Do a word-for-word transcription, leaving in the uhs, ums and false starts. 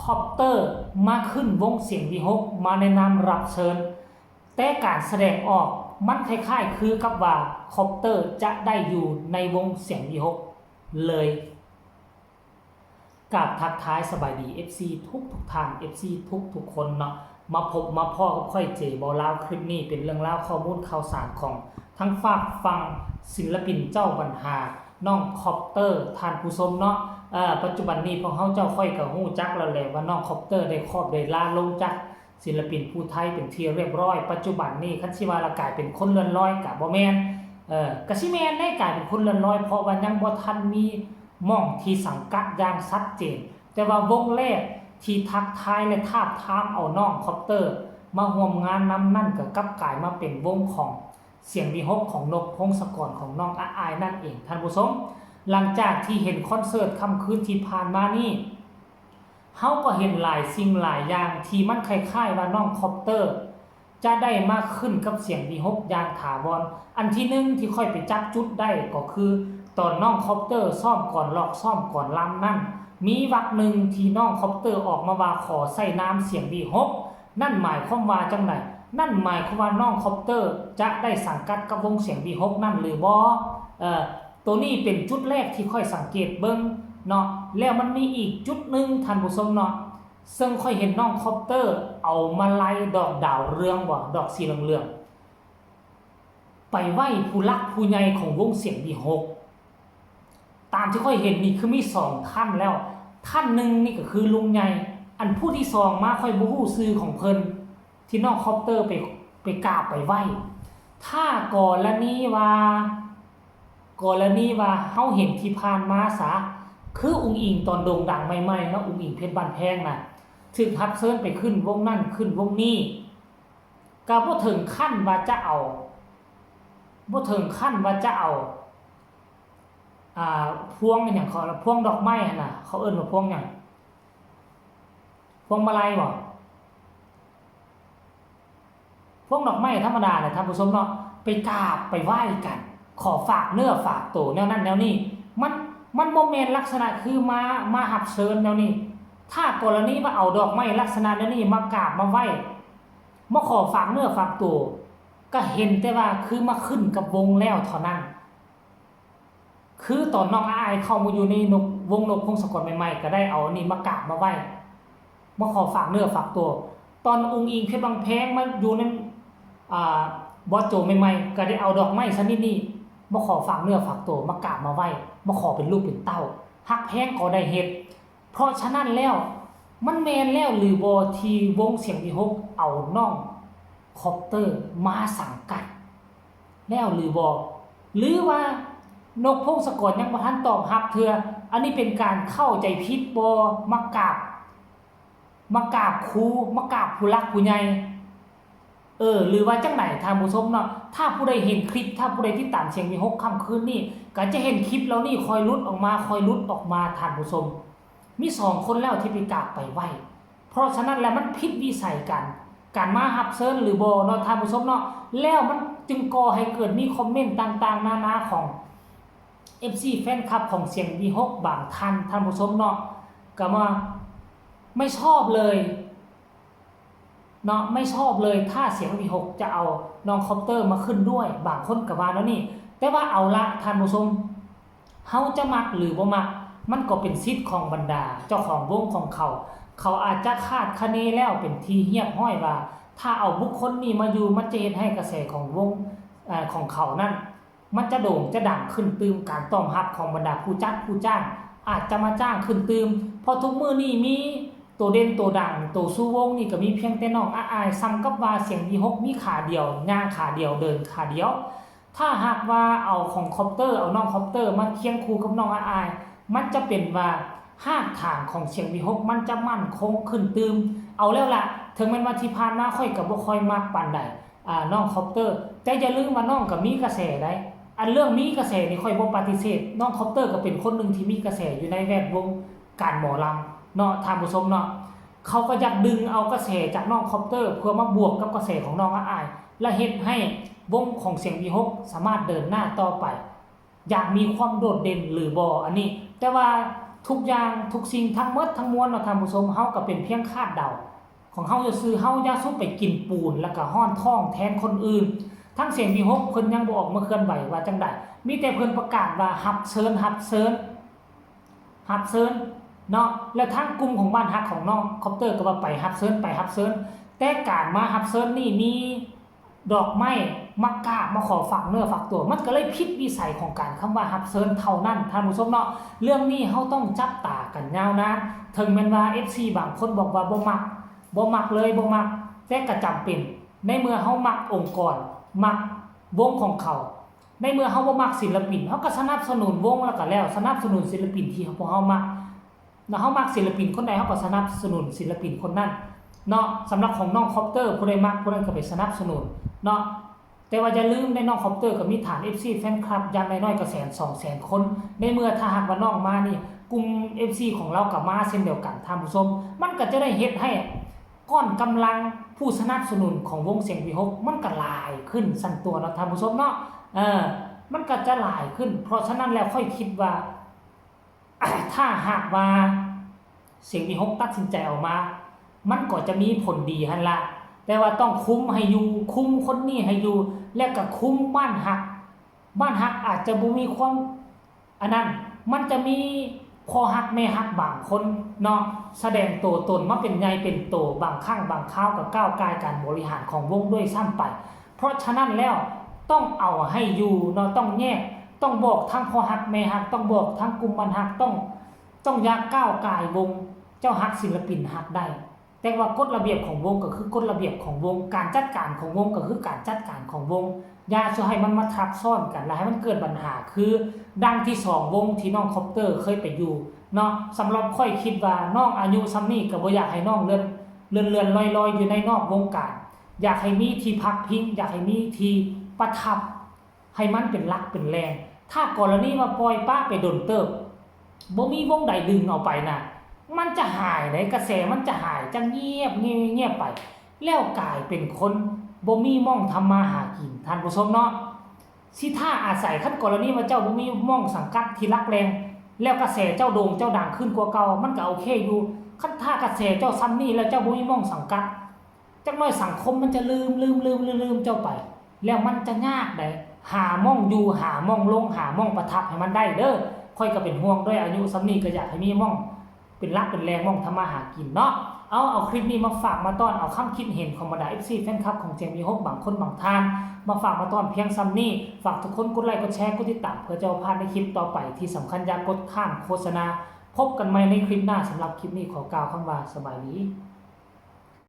คอปเตอร์มาขึ้นวงเสียงวีหกมาในนามรับเชิญ แต่การแสดงออกมันคล้ายๆคือกับว่าคอปเตอร์จะได้อยู่ในวงเสียงวีหกเลย กราบทักทายสบายดี เอฟซี ทุกทุกท่าน เอฟซี ทุกทุกคนเนาะ มาพบมาพ้อกับข้อยเจบอลาว คลิปนี้เป็นเรื่องราวข้อมูลข่าวสารของทั้งฝากฝั่งศิลปินเจ้าปัญหาน้องคอปเตอร์ท่านผู้ชมเนาะ เอ่อปัจจุบันนี้พวกเฮาเจ้าข้อยก็ฮู้จักแล้วแหละว่าน้องคอปเตอร์ได้ครอบได้ลาลงจากศิลปินผู้ไทยเป็นที่เรียบร้อย ปัจจุบันนี้คันสิว่าละกลายเป็นคนเลื่อนลอยกะบ่แม่น เออกะสิแม่นได้กลายเป็นคนเลื่อนลอย เพราะว่ายังบ่ทันมีหม่องที่สังกัดอย่างชัดเจน แต่ว่าวงแรกที่ทักทายและทาบทามเอาน้องคอปเตอร์มาร่วมงานนำนั่นก็กลับกลายมาเป็นวงของเสียงวีหกของนกพงศกรของน้องอาอายนั่นเองท่านผู้ชม หลังจากที่เห็นคอนเสิร์ตค่ำคืนที่ผ่านมานี่ เฮาก็เห็นหลายสิ่งหลายอย่างที่มันคล้ายๆว่าน้องคอปเตอร์ จะได้มาขึ้นกับเสียงวีหกอย่างถาวร อันที่หนึ่งที่ข้อยไปจับจุดได้ก็คือ ตอนน้องคอปเตอร์ซ้อมก่อนลอกซ้อมก่อนลำนั่น มีวรรคหนึ่งที่น้องคอปเตอร์ออกมาว่าขอใส่นามเสียงวีหก นั่นหมายความว่าจังได นั่นหมายความว่าน้องคอปเตอร์จะได้สังกัดกับวงเสียงวีหกนั่นหรือบ่ เอ่อ ตัวนี้เป็นจุดแรกที่ข้อยสังเกตเบิ่งเนาะ แล้วมันมีอีกจุดหนึ่งท่านผู้ชมเนาะ ซึ่งข้อยเห็นน้องคอปเตอร์เอามาลัยดอกดาวเรืองบ่ ดอกสีเหลืองๆ ไปไหว้ผู้หลักผู้ใหญ่ของวงเสียงวีหก ตามที่ข้อยเห็นนี่คือมีสองท่านแล้ว ท่านหนึ่งนี่ก็คือลุงใหญ่ อันผู้ที่สองมาข้อยบ่ฮู้ชื่อของเพิ่น ที่น้องคอปเตอร์ไปไปกราบไปไหว้ ถ้ากรณีว่า กรณีว่าเฮาเห็นที่ผ่านมาซะ คืออุ๋งอิ๋งตอนโด่งดังใหม่ๆเนาะ อุ๋งอิ๋งเพชรบ้านแพงน่ะ ถูกรับเชิญไปขึ้นวงนั่นขึ้นวงนี้ ก็บ่ถึงขั้นว่าจะเอา บ่ถึงขั้นว่าจะเอา อ่า พวงอิหยังเขา พวงดอกไม้หั่นน่ะ เขาเอิ้นว่าพวงหยัง พวงมาลัยบ่ พวงดอกไม้ธรรมดาแหละท่านผู้ชมเนาะ ไปกราบไปไหว้กัน ขอฝากเนื้อฝากตัวแนวนั้นแนวนี้ มัน มันบ่แม่นลักษณะคือมา มารับเชิญแนวนี้ ถ้ากรณีว่าเอาดอกไม้ลักษณะแนวนี้มากราบมาไหว้ มาขอฝากเนื้อฝากตัว ก็เห็นแต่ว่าคือมาขึ้นกับวงแล้วเท่านั้น คือตอนน้องอาอายเข้ามาอยู่ในนก วงนกพงศกรใหม่ๆ ก็ได้เอาอันนี้มากราบมาไหว้ มาขอฝากเนื้อฝากตัว ตอนอุ๋งอิ๋งเพชรบ้านแพงมาอยู่ใน อ่า บอสโจใหม่ๆ ก็ได้เอาดอกไม้ชนิดนี้ มาขอฝากเนื้อฝากตัว มากราบมาไหว้ มาขอเป็นลูกเป็นเต้า ฮักแพงก็ได้เฮ็ด เพราะฉะนั้นแล้ว มันแม่นแล้วหรือบ่ที่วงเสียงวีหกเอาน้องคอปเตอร์มาสังกัด แล้วหรือบ่ หรือว่านกพงศกรยังบ่ทันตอบรับเทื่อ อันนี้เป็นการเข้าใจผิดบ่ มากราบ มากราบครู มากราบผู้หลักผู้ใหญ่ เออ หรือว่าจังใดท่านผู้ชมเนาะ ถ้าผู้ใดเห็นคลิป ถ้าผู้ใดติดตามเสียงวีหกค่ำคืนนี้ ก็จะเห็นคลิปเหล่านี้คอยหลุดออกมา คอยหลุดออกมาท่านผู้ชม มีสองคนแล้วที่ไปกราบไปไหว้ เพราะฉะนั้นแล้วมันผิดวิสัยกัน การมารับเชิญหรือบ่เนาะท่านผู้ชมเนาะ แล้วมันจึงก่อให้เกิดมีคอมเมนต์ต่างๆนานาของ เอฟซี แฟนคลับของเสียงวีหกบางท่านท่านผู้ชมเนาะ ก็มาไม่ชอบเลยเนาะ ไม่ชอบเลยถ้าเสียงวีหกจะเอาน้องคอปเตอร์มาขึ้นด้วย บางคนก็ว่าแล้วนี่ แต่ว่าเอาละท่านผู้ชม เฮาจะมักหรือบ่มัก มันก็เป็นสิทธิ์ของบรรดาเจ้าของวงของเขา เขาอาจจะคาดคะเนแล้วเป็นที่เรียบร้อยว่า ถ้าเอาบุคคลนี้มาอยู่ มันจะเฮ็ดให้กระแสของวง เอ่อ ของเขานั่น มันจะโด่งจะดังขึ้นตื่ม การตอบรับของบรรดาผู้จัดผู้จ้าง อาจจะมาจ้างขึ้นตื่ม เพราะทุกมื้อนี้มีตัวเด่นตัวดัง ตัวชูวงนี่ก็มีเพียงแต่น้องอาอาย ส่ำกับว่าเสียงวีหกมีขาเดียว ย่างขาเดียว เดินขาเดียว ถ้าหากว่าเอาของคอปเตอร์ เอาน้องคอปเตอร์มาเคียงคู่กับน้องอาอาย มันจะเป็นว่ารากฐานของเสียงวีหกมันจะมั่นคงขึ้นตื่ม เอาแล้วล่ะ ถึงแม้ว่าที่ผ่านมาข้อยก็บ่ค่อยมักปานใด อ่า น้องคอปเตอร์ แต่อย่าลืมว่าน้องก็มีกระแสได้ อันเรื่องมีกระแสนี่ข้อยบ่ปฏิเสธ น้องคอปเตอร์ก็เป็นคนหนึ่งที่มีกระแสอยู่ในแวดวงการหมอลำเนาะท่านผู้ชมเนาะ เขาก็อยากดึงเอากระแสจากน้องคอปเตอร์ เพื่อมาบวกกับกระแสของน้องอาอาย และเฮ็ดให้วงของเสียงวีหกสามารถเดินหน้าต่อไป อย่างมีความโดดเด่นหรือบ่ อันนี้ แต่ว่า ทุกอย่างทุกสิ่งทั้งหมดทั้งมวลเนาะท่านผู้ชม เฮาก็เป็นเพียงคาดเดาของเฮาซื่อๆ เฮาอย่าซุ่มไปกินปูนแล้วก็ฮ้อนท้องแทนคนอื่น ทั้งเสียงวิหกเพิ่นยังบ่ออกมาเคลื่อนไหวว่าจั่งใด มีแต่เพิ่นประกาศว่าฮับเชิญฮับเชิญฮับเชิญเนาะ แล้วทางกลุ่มของบ้านฮักของน้องคอปเตอร์ก็ว่าไปฮับเชิญไปฮับเชิญ แต่การมาฮับเชิญนี่มีดอกไม้มากราบมาขอฝากเนื้อฝากตัว มันก็เลยผิดวิสัยของการคำว่าฮับเชิญเท่านั้นท่านผู้ชมเนาะ เรื่องนี้เฮาต้องจับตากันยาวนาน ถึงแม้นว่า เอฟซี บางคนบอกว่าบ่มัก บ่มักเลยบ่มัก แต่ก็จำเป็น ในเมื่อเฮามักองค์กร มักวงของเขา ในเมื่อเฮาบ่มักศิลปิน เฮาก็สนับสนุนวงแล้วก็แล้ว สนับสนุนศิลปินที่พวกเฮามัก แล้วเฮามักศิลปินคนใด เฮาก็สนับสนุนศิลปินคนนั้นเนาะ สำหรับของน้องคอปเตอร์ ผู้ใดมักผู้นั้นก็ไปสนับสนุนเนาะ แต่ว่าอย่าลืมในน้องคอปเตอร์ก็มีฐาน เอฟซี แฟนคลับอย่างน้อยๆก็แสนสองแสนคน ในเมื่อถ้าหากว่าน้องมานี่ กลุ่ม เอฟซี ของเราก็มาเช่นเดียวกันท่านผู้ชม มันก็จะได้เฮ็ดให้ก้อนกำลังผู้สนับสนุนของวงเสียงวิหกมันก็หลายขึ้นซั่นตั๊วเนาะท่านผู้ชมเนาะ เออ มันก็จะหลายขึ้น เพราะฉะนั้นแล้วข้อยคิดว่า ถ้าหากว่าเสียงวิหกตัดสินใจออกมา มันก็จะมีผลดีหั่นละ แต่ว่าต้องคุมให้อยู่ คุมคนนี้ให้อยู่ และก็คุมบ้านฮัก บ้านฮักอาจจะบ่มีความ อันนั้น มันจะมีพ่อฮักแม่ฮักบางคนเนาะ แสดงตัวตนมาเป็นใหญ่เป็นโต บางครั้งบางคราวก็ก้าวก่ายการบริหารของวงด้วยซ้ำไป เพราะฉะนั้นแล้วต้องเอาให้อยู่เนาะ ต้องแยก ต้องบอกทั้งพ่อฮักแม่ฮัก ต้องบอกทั้งกลุ่มบ้านฮัก ต้อง ต้องอย่าก้าวก่ายวง เจ้าฮักศิลปินฮักได้ แต่ว่ากฎระเบียบของวงก็คือกฎระเบียบของวง การจัดการของวงก็คือการจัดการของวง อย่าช่วยให้มันมาทับซ้อนกัน และให้มันเกิดปัญหา คือดังที่สองวงที่น้องคอปเตอร์เคยไปอยู่เนาะ สำหรับข้อยคิดว่าน้องอายุส่ำนี้ก็บ่อยากให้น้องเลื่อน เลื่อนๆ ลอยๆ อยู่ในนอกวงการ อยากให้มีที่พักพิง อยากให้มีที่ประทับ ให้มันเป็นหลักเป็นแหล่ง ถ้ากรณีว่าปล่อยปะไปโดนเติบ บ่มีวงใดดึงเอาไปนะ มันจะหายได๋ กระแสมันจะหาย จะเงียบ เงียบ เงียบไป แล้วกลายเป็นคนบ่มีหม่องทำมาหากิน ท่านผู้ชมเนาะ สิท่าอาศัย คันกรณีว่าเจ้าบ่มีหม่องสังกัดที่หลักแหล่ง แล้วกระแสเจ้าโด่งเจ้าดังขึ้นกว่าเก่า มันก็โอเคอยู่ คันถ้ากระแสเจ้าส่ำนี้แล้วเจ้าบ่มีหม่องสังกัด จักหน่อยสังคมมันจะลืม ลืม ลืม ลืม ลืมเจ้าไป แล้วมันจะยากได๋ หาหม่องอยู่ หาหม่องลง หาหม่องประทับให้มันได้เด้อ ข้อยก็เป็นห่วงด้วย อายุส่ำนี้ก็อยากให้มีหม่องเป็นหลักเป็นแหล่ง หม่องทำมาหากินเนาะ เอา เอาคลิปนี้มาฝากมาต้อน เอาคำคิดเห็นของบรรดา เอฟซี แฟนคลับของเสียงวิหกบางคนบางท่าน มาฝากมาต้อนเพียงส่ำนี้ ฝากทุกคนกดไลค์ กดแชร์ กดติดตาม เพื่อจะบ่พลาดในคลิปต่อไป ที่สำคัญอย่ากดข้ามโฆษณา พบกันใหม่ในคลิปหน้า สำหรับคลิปนี้ขอกล่าวคำว่าสบายดี